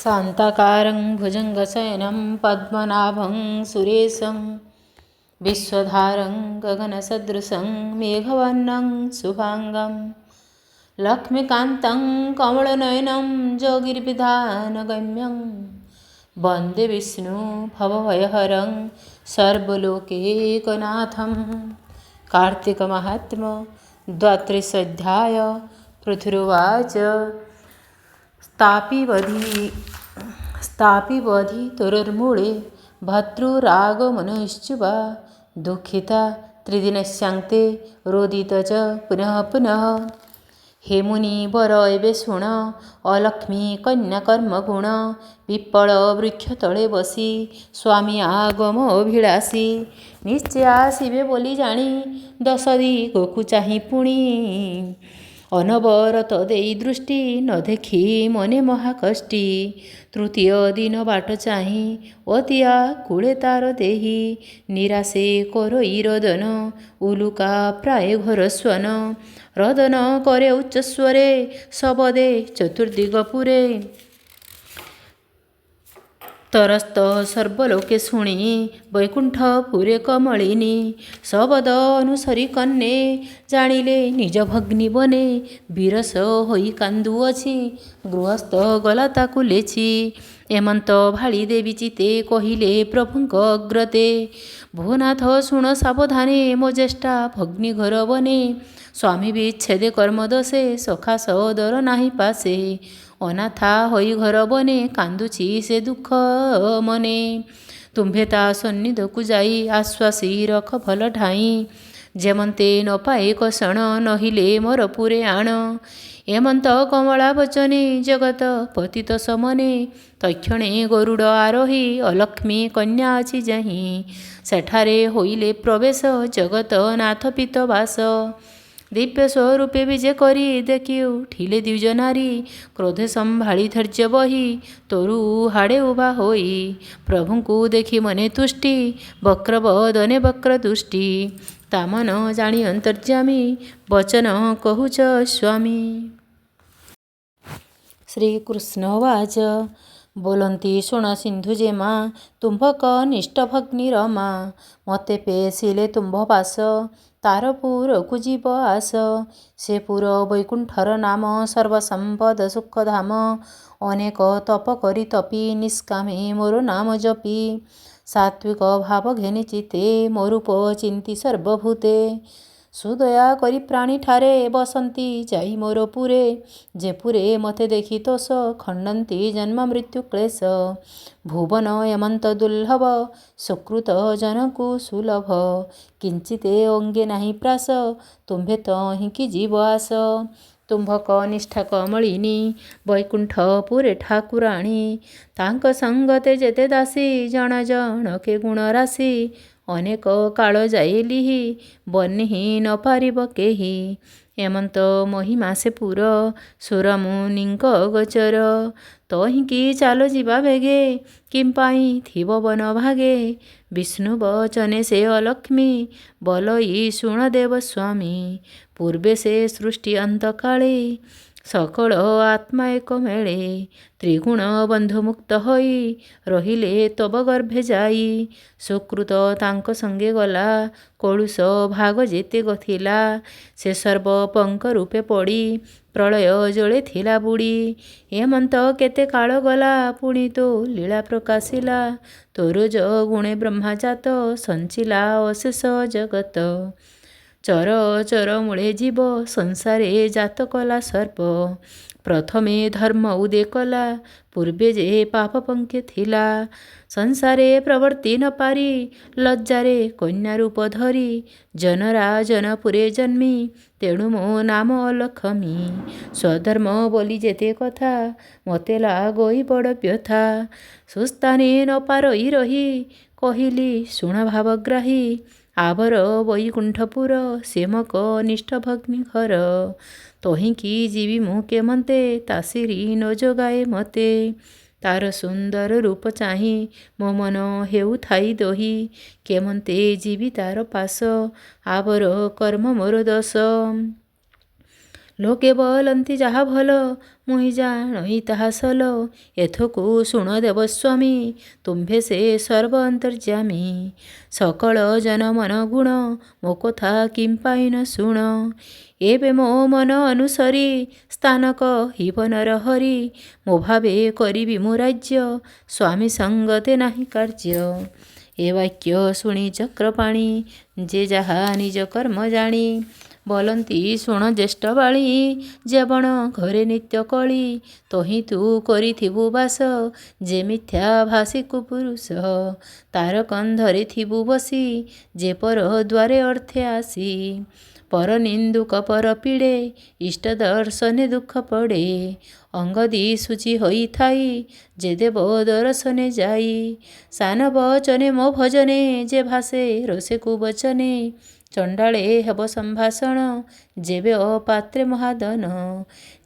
शान्ताकारं भुजङ्गशयनं पद्मनाभं सुरेशं विश्वधारं गगनसदृशं मेघवर्णं शुभाङ्गं लक्ष्मीकान्तं कमलनयनं जोगिर्विधानगम्यं वन्दे विष्णु भवभयहरं सर्वलोकैकनाथं। कार्तिकमाहात्म्य द्वात्रिंशोऽध्याय। पृथुरुवाच स्थापिवधि तरुर्मूले भर्तृरागमनश्चुवा दुःखिता त्रिदिनस्यान्ते रोदित च पुनः पुनः। हे ମୁନି ବର ଏବେ ଶୁଣ, ଅଲକ୍ଷ୍ମୀ କନ୍ୟା କର୍ମ ଗୁଣ। ପିପ୍ପଳ ବୃକ୍ଷ ତଳେ ବସି ସ୍ୱାମୀ ଆଗମ ଅଭିଳାଷୀ, ନିଶ୍ଚେ ଆସିବେ ବୋଲି ଜାଣି ଦଶ ଦିଗକୁ ଚାହିଁ ପୁଣି। ଅନବରତ ଦେଇ ଦୃଷ୍ଟି ନ ଦେଖି ମନେ ମହାକଷ୍ଟି। ତୃତୀୟ ଦିନ ବାଟ ଚାହିଁ ଅତି ଆକୁଳେ ତାର ଦେହି, ନିରାଶେ କରଇ ରୋଦନ ଉଲୁକା ପ୍ରାୟ ଘୋର ସ୍ୱନ। ରୋଦନ କରେ ଉଚ୍ଚସ୍ୱରେ ଶବଦେ ଚତୁର୍ଦିଗ ପୁରେ। ତରସ୍ତ ସର୍ବଲୋକେ ଶୁଣି ବୈକୁଣ୍ଠପୁରେ କମଳିନୀ। ଶବଦ ଅନୁସରି କନ୍ନେ ଜାଣିଲେ ନିଜ ଭଗ୍ନୀ ବନେ। ବିରସ ହୋଇ କାନ୍ଦୁଅଛି ଗୃହସ୍ଥ ଗଲା ତାକୁ ଲେଛି। ଏମନ୍ତ ଭାଳି ଦେବୀ ଚିତେ କହିଲେ ପ୍ରଭୁଙ୍କ ଅଗ୍ରତେ। ଭୋନାଥ ଶୁଣ ସାବଧାନେ, ମୋ ଜ୍ୟେଷ୍ଠା ଭଗ୍ନୀ ଘର ବନେ। ସ୍ୱାମୀ ବିଚ୍ଛେଦେ କର୍ମ ଦୋଷେ ସଖା ସୋଦର ନାହିଁ ପାଶେ। ଅନାଥା ହୋଇ ଘର ବନେ କାନ୍ଦୁଛି ସେ ଦୁଃଖ ମନେ। ତୁମ୍ଭେ ତା ସନ୍ନିଧକୁ ଯାଇ ଆଶ୍ୱାସୀ ରଖ ଭଲ ଠାଇଁ। ଯେମନ୍ତେ ନ ପାଏ କଷଣ ନହିଲେ ମୋର ପୁରେ ଆଣ। ଏମନ୍ତ କମଳା ବଚନେ ଜଗତ ପତିତ ସମନେ। ତକ୍ଷଣେ ଗରୁଡ଼ ଆରୋହି ଅଲକ୍ଷ୍ମୀ କନ୍ୟା ଅଛି ଯହିଁ। ସେଠାରେ ହୋଇଲେ ପ୍ରବେଶ ଜଗତ ନାଥ ପୀତବାସ। ଦିବ୍ୟ ସ୍ୱରୂପେ ବିଜେ କରି ଦେଖି ଉଠିଲେ ଦ୍ୱିଜ ନାରୀ। କ୍ରୋଧେ ସମ୍ଭାଳି ଧୈର୍ଯ୍ୟ ବହି ତରୁ ହାଡ଼େ ଉଭା ହୋଇ। ପ୍ରଭୁଙ୍କୁ ଦେଖି ମନେ ତୁଷ୍ଟି ବକ୍ର ବଦନେ ବକ୍ର ଦୃଷ୍ଟି। ତା ମନ ଜାଣି ଅନ୍ତର୍ଯ୍ୟାମୀ ବଚନ କହୁଛ ସ୍ୱାମୀ। ଶ୍ରୀକୃଷ୍ଣ ବାଚ ବୋଲନ୍ତି ଶୁଣ ସିନ୍ଧୁ ଜେମା, ତୁମ୍ଭ କନିଷ୍ଠ ଭଗ୍ନୀ ରମା। ମୋତେ ପେଶିଲେ ତୁମ୍ଭ ପାଶ, ତାର ପୁରକୁ ଯିବ ଆସ। ସେ ପୁର ବୈକୁଣ୍ଠର ନାମ, ସର୍ବସମ୍ପଦ ସୁଖଧାମ। ଅନେକ ତପ କରି ତପି ନିଷ୍କାମେ ମୋର ନାମ ଜପି। ସାତ୍ତ୍ୱିକ ଭାବ ଘେନି ଚିତ୍ତେ ମୋ ରୂପ ଚିନ୍ତି ସର୍ବଭୂତେ। ସୁଦୟା କରି ପ୍ରାଣୀଠାରେ ବସନ୍ତି ଯାଇ ମୋର ପୁରେ। ଯେ ପୁରେ ମୋତେ ଦେଖି ତୋଷ, ଖଣ୍ଡନ୍ତି ଜନ୍ମ ମୃତ୍ୟୁ କ୍ଳେଶ। ଭୁବନ ଏମନ୍ତ ଦୁର୍ଲଭ, ସୁକୃତ ଜନକୁ ସୁଲଭ। କିଞ୍ଚିତେ ଅଙ୍ଗେ ନାହିଁ ପ୍ରାସ, ତୁମ୍ଭେ ତହିଁକି ଯିବ ଆସ। ତୁମ୍ଭ କନିଷ୍ଠା କମଳିନୀ ବୈକୁଣ୍ଠପୁରେ ଠାକୁରାଣୀ। ତାଙ୍କ ସଙ୍ଗତେ ଯେତେ ଦାସୀ, ଜଣ ଜଣକେ ଗୁଣ ରାଶି। ଅନେକ କାଳ ଯାଇ ଲିହି ବର୍ଣ୍ଣିହି ନ ପାରିବ କେହି। ଏମନ୍ତ ମହିମା ସେ ପୁର, ସୁରମୁନିଙ୍କ ଗୋଚର। ତହିଁକି ଚାଲ ଯିବା ବେଗେ, କିମ୍ପାଇଁ ଥିବ ବନ ଭାଗେ। ବିଷ୍ଣୁ ବଚନେ ସେ ଅଲକ୍ଷ୍ମୀ ବୋଲଇ ଶୁଣ ଦେବ ସ୍ୱାମୀ। ପୂର୍ବେ ସେ ସୃଷ୍ଟି ଅନ୍ତକାଳେ ସକଳ ଆତ୍ମା ଏକ ମେଳେ। ତ୍ରିଗୁଣ ବନ୍ଧୁମୁକ୍ତ ହୋଇ ରହିଲେ ତବ ଗର୍ଭେ ଯାଇ। ସୁକୃତ ତାଙ୍କ ସଙ୍ଗେ ଗଲା, କଳୁଷ ଭାଗ ଯେତେ ଥିଲା। ସେ ସର୍ବ ପଙ୍କ ରୂପେ ପଡ଼ି ପ୍ରଳୟ ଜଳେ ଥିଲା ବୁଡ଼ି। ଏମନ୍ତ କେତେ କାଳ ଗଲା, ପୁଣି ତୋ ଲୀଳା ପ୍ରକାଶିଲା। ତୋର ଗୁଣେ ବ୍ରହ୍ମା ଜାତ, ସଞ୍ଚିଲା ଅଶେଷ ଜଗତ। ଚର ଚର ମୂଳେ ଜୀବ ସଂସାରେ ଜାତ କଲା ସର୍ପ। ପ୍ରଥମେ ଧର୍ମ ଉଦେ କଲା, ପୂର୍ବେ ଯେ ପାପ ପଙ୍କେ ଥିଲା। ସଂସାରେ ପ୍ରବର୍ତ୍ତି ନ ପାରି ଲଜ୍ଜାରେ କନ୍ୟା ରୂପ ଧରି। ଜନରାଜନପୁରେ ଜନ୍ମି ତେଣୁ ମୋ ନାମ ଅଲକ୍ଷ୍ମୀ। ସ୍ୱଧର୍ମ ବୋଲି ଯେତେ କଥା, ମୋତେ ଲାଗଇ ବଡ଼ ବ୍ୟଥା। ସୁସ୍ଥାନେ ନ ପାରଇ ରହି କହିଲି ଶୁଣ ଭାବଗ୍ରାହୀ। ଆବର ବୈକୁଣ୍ଠପୁର ସେ ମୋ କନିଷ୍ଠ ଭଗ୍ନୀ ଘର। ତହିଁକି ଯିବି ମୁଁ କେମନ୍ତେ, ତା ଶିରୀ ନ ଯୋଗାଏ ମୋତେ। ତାର ସୁନ୍ଦର ରୂପ ଚାହିଁ ମୋ ମନ ହେଉଥାଇ ଦହି। କେମନ୍ତେ ଯିବି ତାର ପାଶ, ଆବର କର୍ମ ମୋର ଦୋଷ। ଲୋକେ ବୋଲନ୍ତି ଯାହା ଭଲ, ମୁହିଁ ଜାଣଇ ତାହା ସଲ। ଏଥକୁ ଶୁଣ ଦେବସ୍ୱାମୀ, ତୁମ୍ଭେ ସେ ସର୍ବ ଅନ୍ତର୍ଯ୍ୟାମୀ। ସକଳ ଜନ ମନ ଗୁଣ, ମୋ କଥା କିମ୍ପାଇଁ ନ ଶୁଣ? ଏବେ ମୋ ମନ ଅନୁସରି ସ୍ଥାନ କହିବ ନରହରି। ମୋ ଭାବେ କରିବି ମୁଁ ରାଜ୍ୟ, ସ୍ୱାମୀ ସଙ୍ଗତେ ନାହିଁ କାର୍ଯ୍ୟ। ଏ ବାକ୍ୟ ଶୁଣି ଚକ୍ରପାଣି, ଯେ ଯାହା ନିଜ କର୍ମ ଜାଣି, ବୋଲନ୍ତି ଶୁଣ ଜ୍ୟେଷ୍ଠ ବାଳୀ। ଯେ ବଣ ଘରେ ନିତ୍ୟ କଳି, ତହିଁ ତୁ କରିଥିବୁ ବାସ। ଯେ ମିଥ୍ୟା ଭାଷୀ କୁପୁରୁଷ, ତାର କନ୍ଧରେ ଥିବୁ ବସି। ଯେ ପର ଦ୍ୱାରେ ଅର୍ଥେ ଆସି, ପର ନିନ୍ଦୁକ ପର ପୀଡ଼େ, ଇଷ୍ଟ ଦର୍ଶନେ ଦୁଃଖ ପଡ଼େ। ଅଙ୍ଗ ଦିଶୁଚି ହୋଇଥାଇ, ଯେ ଦେବ ଦର୍ଶନେ ଯାଇ। ସାନ ବଚନେ ମୋ ଭଜନେ, ଯେ ଭାଷେ ରୋଷେ କୁବଚନେ, ଚଣ୍ଡାଳେ ହେବ ସମ୍ଭାଷଣ, ଯେବେ ଅପାତ୍ରେ ମହାଦନ।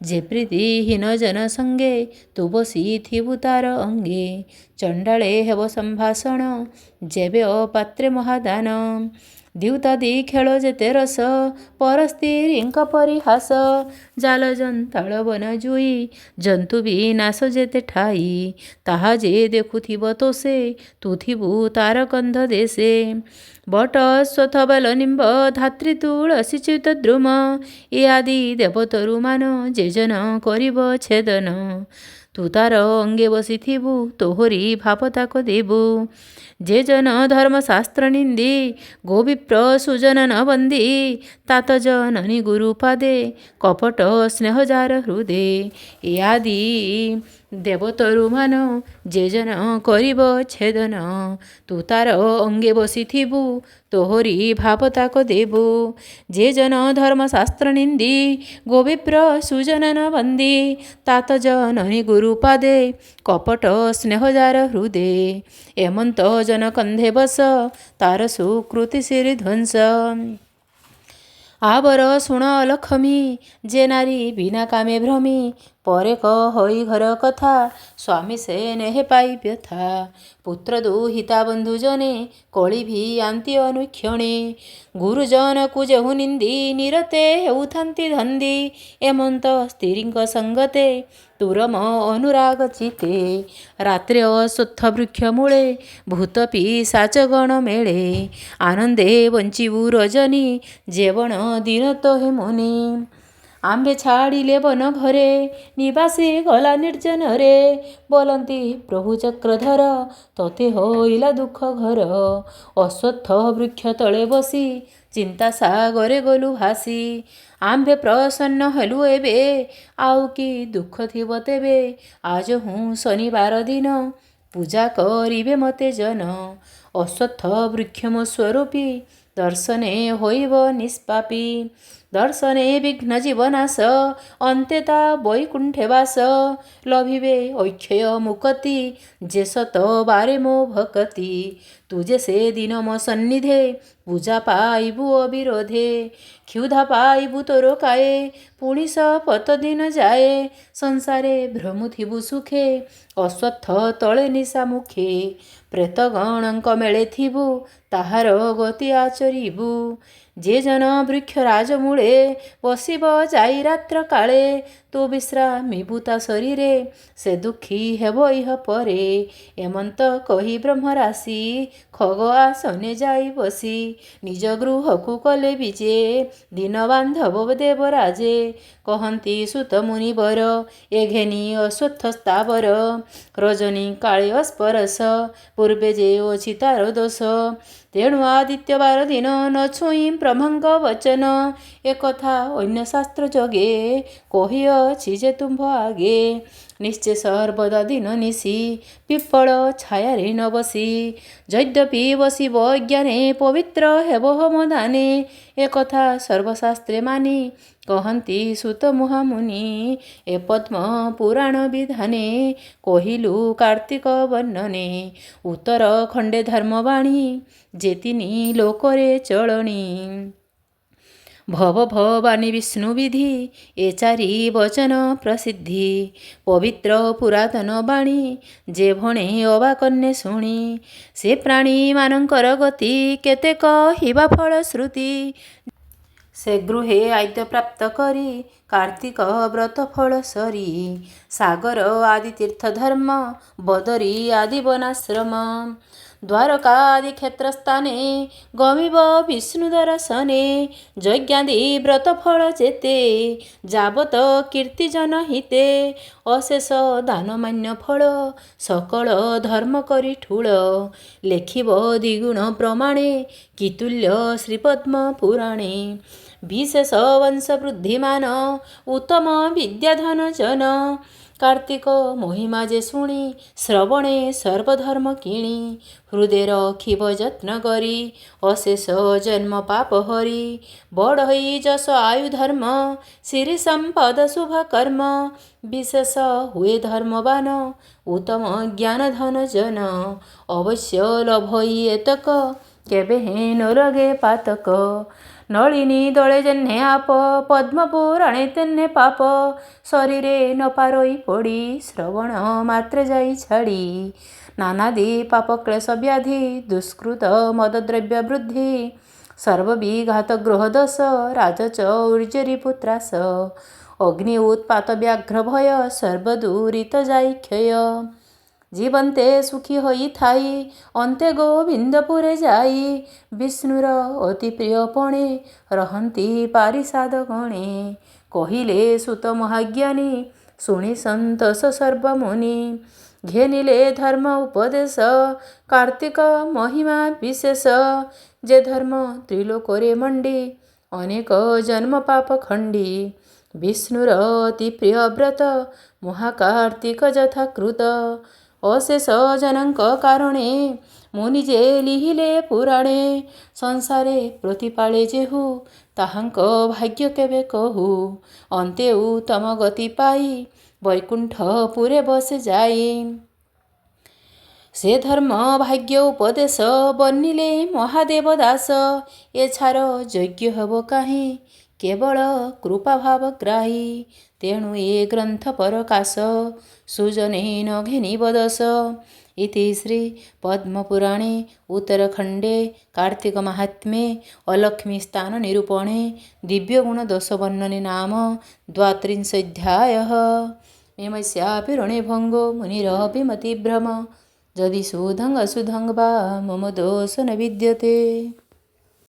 ଯେ ପ୍ରୀତିହୀନ ଜନ ସଙ୍ଗେ, ତୁ ବସିଥିବୁ ତାର ଅଙ୍ଗେ, ଚଣ୍ଡାଳେ ହେବ ସମ୍ଭାଷଣ, ଯେବେ ଅପାତ୍ରେ ମହାଦାନ। ଦ୍ୟୁତାଦି ଖେଳ ଯେତେ ରସ, ପର ସ୍ତ୍ରୀଙ୍କ ପରିହାସ, ଜାଲ ଯନ୍ତାଳ ବନ ଜୁଇ, ଜନ୍ତୁ ବିନାଶ ଯେତେ ଠାଇ, ତାହା ଯେ ଦେଖୁଥିବ ତୋଷେ, ତୁ ଥିବୁ ତାର କନ୍ଧ ଦେଶେ। ବଟ ଅଶ୍ୱତ୍ଥ ବେଲ ନିମ୍ବ, ଧାତ୍ରୀ ତୁଳସୀ ଚ୍ୟୁତ ଦ୍ରୁମ, ଏ ଆଦି ଦେବତରୁମାନ, ଯେ ଜନ କରିବ ଛେଦନ, ତୁ ତାର ଅଙ୍ଗେ ବସିଥିବୁ, ତୋହରି ଭାବ ତାକ ଦେବୁ। ଯେ ଜନ ଧର୍ମଶାସ୍ତ୍ର ନିନ୍ଦି, ଗୋବିପ୍ର ସୁଜନ ନ ବନ୍ଦି, ତାତ ଜନନୀ ଗୁରୁପାଦେ, କପଟ ସ୍ନେହ ଯାର ହୃଦେ, ଏ ଆଦି ଦେବତରୁମାନ, ଯେ ଜନ କରିବ ଛେଦନ, ତୁ ତାର ଅଙ୍ଗେ ବସିଥିବୁ, ତୋହରି ଭାବ ତାକ ଦେବୁ। ଯେ ଜନ ଧର୍ମଶାସ୍ତ୍ର ନିନ୍ଦି, ଗୋବିପ୍ର ସୁଜନ ନ ବନ୍ଦି, ତାତ ଜନନୀ ଗୁରୁପାଦେ, କପଟ ସ୍ନେହ ଯାର ହୃଦେ, ଏମନ୍ତ ଜନ କନ୍ଧେ ବସ, ତାର ସୁକୃତି ଶିରୀ ଧ୍ୱଂସ। ଆବର ଶୁଣ ଅଲକ୍ଷମୀ, ଯେ ନାରୀ ବିନା କାମେ ଭ୍ରମି, ପରେ କହଇ ଘର କଥା, ସ୍ୱାମୀ ସେ ନେହେ ପାଇ ବ୍ୟଥା। ପୁତ୍ର ଦୁହିତା ବନ୍ଧୁ ଜନେ, କଳି ଭିଆନ୍ତି ଅନୁକ୍ଷଣେ, ଗୁରୁଜନକୁ ଯେହୁ ନିନ୍ଦି, ନିରତେ ହେଉଥାନ୍ତି ଧନ୍ଦି, ଏମନ୍ତ ସ୍ତ୍ରୀଙ୍କ ସଙ୍ଗତେ, ତୁରମ ଅନୁରାଗ ଚିତେ। ରାତ୍ରେ ଅଶ୍ୱତ୍ଥ ବୃକ୍ଷ ମୂଳେ, ଭୂତ ପିଶାଚ ଗଣ ମେଳେ, ଆନନ୍ଦେ ବଞ୍ଚିବୁ ରଜନୀ, ଯେବଣ ଦିନ ତୋହେ ମୁନି। ଆମ୍ଭେ ଛାଡ଼ିଲେ ବନ ଘରେ, ନିବାସୀ ଗଲା ନିର୍ଜନରେ, ବୋଲନ୍ତି ପ୍ରଭୁ ଚକ୍ରଧର, ତୋତେ ହୋଇଲା ଦୁଃଖ ଘର। ଅଶ୍ୱତ୍ଥ ବୃକ୍ଷ ତଳେ ବସି, ଚିନ୍ତା ସାଗରେ ଗଲୁ ଭାସି, ଆମ୍ଭେ ପ୍ରସନ୍ନ ହେଲୁ ଏବେ, ଆଉ କି ଦୁଃଖ ଥିବ ତେବେ? ଆଜହୁଁ ଶନିବାର ଦିନ, ପୂଜା କରିବେ ମୋତେ ଜନ। ଅଶ୍ୱତ୍ଥ ବୃକ୍ଷ ମୋ ସ୍ୱରୂପୀ, ଦର୍ଶନେ ହୋଇବ ନିଷ୍ପାପୀ। ଦର୍ଶନେ ବିଘ୍ନ ଜୀବନାଶ, ଅନ୍ତେ ତା ବୈକୁଣ୍ଠେ ବାସ। ଲଭିବେ ଅକ୍ଷୟ ମୁକତି, ଯେ ସତ ବାରେ ମୋ ଭକତି। ତୁ ଯେ ସେ ଦିନ ମୋ ସନ୍ନିଧେ, ପୂଜା ପାଇବୁ ଅବିରୋଧେ। କ୍ଷୁଧା ପାଇବୁ ତୋର କାୟେ, ପୁଣି ଶପଥ ଦିନ ଯାଏ। ସଂସାରେ ଭ୍ରମୁଥିବୁ ସୁଖେ, ଅଶ୍ୱତ୍ଥ ତଳେ ନିଶା ମୁଖେ। ପ୍ରେତଗଣଙ୍କ ମେଳେ ଥିବୁ, ତାହାର ଗତି ଆଚରିବୁ। ଯେ ଜନ ବୃକ୍ଷ ରାଜମୂଳେ, ବସିବ ଯାଇ ରାତ୍ର କାଳେ, ତୁ ବିଶ୍ରାମିବୁ ତା ଶରୀରେ, ସେ ଦୁଃଖୀ ହେବ ଇହ ପରେ। ଏମନ୍ତ କହି ବ୍ରହ୍ମରାଶି, ଖଗ ଆସନେ ଯାଇ ବସି, ନିଜ ଗୃହକୁ କଲେ ବିଜେ ଦୀନବାନ୍ଧବ ଦେବରାଜେ। କହନ୍ତି ସୁତ ମୁନିବର, ଏ ଘେନି ଅଶ୍ୱତ୍ଥ ସ୍ଥାବର। ରଜନୀ କାଳେ ଅସ୍ପରଶ, ପୂର୍ବେ ଯେ ଅଛି ତାର ଦୋଷ। ତେଣୁ ଆଦିତ୍ୟବାର ଦିନ, ନ ଛୁଇଁ ବ୍ରହ୍ମାଙ୍କ ବଚନ। ଏକଥା ଅନ୍ୟ ଶାସ୍ତ୍ର ଯୋଗେ, କହିଅଛି ଯେ ତୁମ୍ଭ ଆଗେ। ନିଶ୍ଚେ ସର୍ବଦା ଦିନ ନିଶି, ପିପ୍ପଳ ଛାୟାରେ ନ ବସି। ଯଦ୍ୟପି ବସିବ ଅଜ୍ଞାନେ, ପବିତ୍ର ହେବ ହୋମଦାନେ। ଏକଥା ସର୍ବଶାସ୍ତ୍ରେ ମାନି, କହନ୍ତି ସୁତ ମହାମୁନି। ଏ ପଦ୍ମ ପୁରାଣ ବିଧାନେ, କହିଲୁ କାର୍ତ୍ତିକ ବର୍ଣ୍ଣନେ। ଉତ୍ତର ଖଣ୍ଡେ ଧର୍ମବାଣୀ, ଯେ ତିନି ଲୋକରେ ଚଳଣି। ଭବ ଭବାନୀ ବିଷ୍ଣୁ ବିଧି, ଏ ଚାରି ବଚନ ପ୍ରସିଦ୍ଧି। ପବିତ୍ର ପୁରାତନ ବାଣୀ, ଯେ ଭଣେ ଅବା କର୍ଣ୍ଣେ ଶୁଣି, ସେ ପ୍ରାଣୀମାନଙ୍କର ଗତି କେତେ କହିବା ଫଳଶ୍ରୁତି। ସେ ଗୃହେ ଆଦ୍ୟ ପ୍ରାପ୍ତ କରି କାର୍ତ୍ତିକ ବ୍ରତ ଫଳ ସରି। ସାଗର ଆଦି ତୀର୍ଥ ଧର୍ମ ବଦରୀ ଆଦି ବନାଶ୍ରମ ଦ୍ୱାରକା ଆଦି କ୍ଷେତ୍ର ସ୍ଥାନେ ଗମିବ ବିଷ୍ଣୁ ଦର୍ଶନେ। ଯଜ୍ଞାଦି ବ୍ରତ ଫଳ ଯେତେ ଯାବତ କୀର୍ତ୍ତି ଜନହିତେ ଅଶେଷ ଦାନମାନ୍ୟ ଫଳ ସକଳ ଧର୍ମ କରି ଠୁଳ। ଲେଖିବ ଦ୍ୱିଗୁଣ ପ୍ରମାଣେ କି ତୁଲ୍ୟ ଶ୍ରୀପଦ୍ମ ପୁରାଣେ। ବିଶେଷ ବଂଶ ବୃଦ୍ଧିମାନ ଉତ୍ତମ ବିଦ୍ୟାଧନ ଜନ। କାର୍ତ୍ତିକ ମହିମା ଯେ ଶୁଣି ଶ୍ରବଣେ ସର୍ବଧର୍ମ କିଣି। ହୃଦୟ ରଖିବ ଯତ୍ନ କରି ଅଶେଷ ଜନ୍ମ ପାପ ହରି। ବଢ଼ଇ ଯଶ ଆୟୁ ଧର୍ମ ଶିରୀ ସମ୍ପଦ ଶୁଭ କର୍ମ। ବିଶେଷ ହୁଏ ଧର୍ମବାନ ଉତ୍ତମ ଜ୍ଞାନ ଧନ ଜନ। ଅବଶ୍ୟ ଲଭଇ ଏତକ କେବେ ହେଁ ନ ଲଗେ ପାତକ। ନଳିନୀ ଦଳେ ଯେହ୍ନେ ଆପ ପଦ୍ମପୁରାଣେ ତେହ୍ନେ ପାପ। ଶରୀରେ ନ ପାରଇ ପଡ଼ି ଶ୍ରବଣ ମାତ୍ରେ ଯାଇ ଛାଡ଼ି। ନାନାଦି ପାପ କ୍ଳେଶ ବ୍ୟାଧି ଦୁଷ୍କୃତ ମଦଦ୍ରବ୍ୟ ବୃଦ୍ଧି। ସର୍ବବିଘାତ ଗୃହ ଦୋଷ ରାଜଚୌର୍ଯ୍ୟ ରିପୁତ୍ରାସ। ଅଗ୍ନି ଉତ୍ପାତ ବ୍ୟାଘ୍ର ଭୟ ସର୍ବଦୂରିତ ଯାଇ କ୍ଷୟ। ଜୀବନ୍ତେ ସୁଖୀ ହୋଇଥାଇ ଅନ୍ତେ ଗୋବିନ୍ଦପୁରେ ଯାଇ। ବିଷ୍ଣୁର ଅତି ପ୍ରିୟ ପଣେ ରହନ୍ତି ପାରିଷଦ ଗଣେ। କହିଲେ ସୁତ ମହାଜ୍ଞାନୀ ଶୁଣି ସନ୍ତୋଷ ସର୍ବମୁନି। ଘେନିଲେ ଧର୍ମ ଉପଦେଶ କାର୍ତ୍ତିକ ମହିମା ବିଶେଷ। ଯେ ଧର୍ମ ତ୍ରିଲୋକରେ ମଣ୍ଡି ଅନେକ ଜନ୍ମ ପାପ ଖଣ୍ଡି। ବିଷ୍ଣୁର ଅତି ପ୍ରିୟ ବ୍ରତ ମହାକାର୍ତ୍ତିକ ଯଥାକୃତ। ଅଶେଷ ଜନଙ୍କ କାରଣେ ମୁନି ଯେ ଲିହିଲେ ପୁରାଣେ। ସଂସାରେ ପ୍ରତିପାଳେ ଯେହୁ ତାହାଙ୍କ ଭାଗ୍ୟ କେବେ କହୁ। ଅନ୍ତେ ଉତ୍ତମ ଗତି ପାଇ ବୈକୁଣ୍ଠପୁରେ ବସେ ଯାଇ। ସେ ଧର୍ମ ଭାଗ୍ୟ ଉପଦେଶ ବର୍ଣ୍ଣିଲେ ମହାଦେବ ଦାସ। ଏ ଛାର ଯୋଗ୍ୟ ହେବ କାହିଁ କେବଳ କୃପାଭାବ ଗ୍ରାହୀ। ତେଣୁ ଏ ଗ୍ରନ୍ଥ ପରକାଶ ସୁଜନେ ନ ଘେନିବ ଦୋଷ। ଇତି ଶ୍ରୀ ପଦ୍ମପୁରାଣେ ଉତ୍ତରଖଣ୍ଡେ କାର୍ତ୍ତିକ ମାହାତ୍ମ୍ୟେ ଅଲକ୍ଷ୍ମୀ ସ୍ଥାନ ନିରୂପଣେ ଦିବ୍ୟଗୁଣ ଦୋଷ ବର୍ଣ୍ଣନେ ନାମ ଦ୍ୱାତ୍ରିଂଶୋऽଧ୍ୟାୟଃ। ମେମସ୍ୟାପି ଋଣେ ଭଙ୍ଗୋ ମୁନିରପି ମତିଭ୍ରମ। ଯଦି ଶୁଦ୍ଧଂ ଅଶୁଦ୍ଧଂ ବା ମମ ଦୋଷ ନ ବିଦ୍ୟତେ।